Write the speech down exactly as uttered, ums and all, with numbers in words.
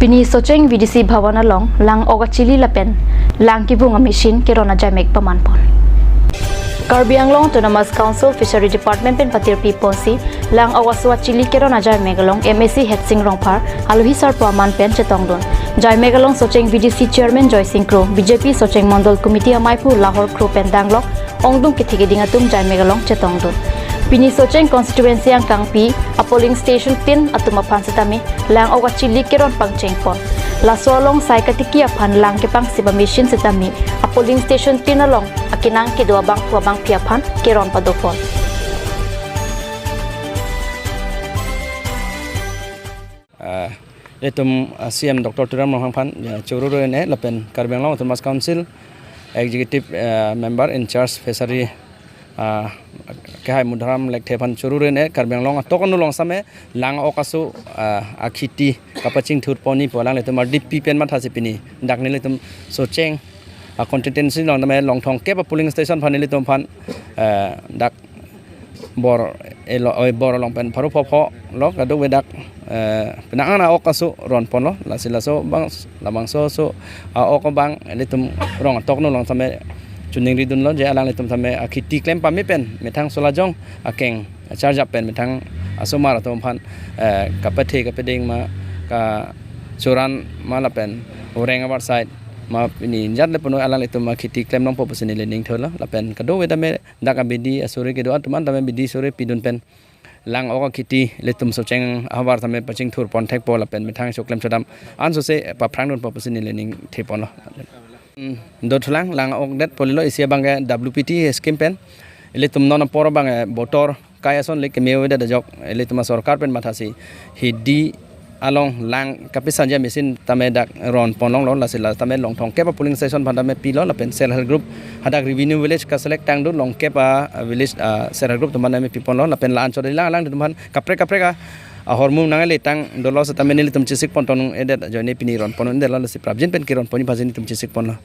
Pini Socheng V D C Bhavan along lang-ok achili lapen lang kevung a-machine keron ajaimek pamanpon. Karbi Anglong Autonomous Council Fishery Department pen patirpi ponsi lang-ok aso achili keron ajaimek along M A C Headsing Rongphar alohi sarpo aman pen chetongdun. Jaimek along Socheng V D C Chairman Joysing Kro, B J P Socheng Mondol Committee amaiphu Lahor Kro pen danglok ongdung kethe keding atum jaimek along chetongdun. Pini Socheng constituency angkangpi a-polling station tin atum aphan setame lang-ok achili keron pangchengpon. Laso along sai katiki aphan lang kepangsip a-machine setame a-polling station tin along akenang kedo abangphu abangpi aphan keron padopon. Ah, ilitum, ah, C M Doctor Tuliram Ronghang aphan, ya, choro ro-en-e lapen Karbi Anglong Autonomous Council Executive, ah, Member in charge Fishery, ah, kehai Mudharam Lekthe aphan choro ro-en-e Karbi Anglong atok anu along setame lang-ok aso, ah, akheti kapachingthur ponji pu alanglitum ardipi pen mathasi pini dak nelitum Socheng, ah, constituency along tame long thomkep a-polling station aphan nelitum aphan, ah, dak bor elo, oi, bor along pen pharo phopho lo kadokave dak, eh, penang an a-ok aso ronponlo, lasi laso abang, labangso aso a-ok abang ilitum rong atok anu along setame choningridunlo je alanglitum setame akheti klem pame pen methang Solajong akeng charjap pen methang asomar atum aphan, eh, kapathe kapeding ma kachoran ma lapen oreng abar side ma pini jat le punoi alanglitum akheti klem nangpo pusi neli ning thurlo lapen kadokave tame dak abidi asuri kedo atum an tame bidi suri pidun pen lang-ok akheti ilitum Socheng ahavar tame pachingthur pon thekpo lapen methang choklem chodam ansose paphrangdunpo pusi neli ning theponlo. Hmm, dothulang lang-ok det pu lelo isi abang ke W P T scheme pen ilitum non apor abang, eh, botor kai ason le keme avedet ajok ilitum asorkar pen mathasi hidi along lang kapisanja machine tame dak ronpon longlo, lasi la tame long thomkep a-polling station aphan tame pilo lapen self help group hadak revenue village ka-select tangdun long kep a-village, ah, self help group atum aphan tame piponlo lapen la-anchot lang alanglitum aphan kaprek kaprek a, ahormu nangle tang dolo setame nelitum chesik pontong edet ajoine pini ronpon-un detlo, lasi prapjin pen keronponji aphansi nelitum chesik ponlo.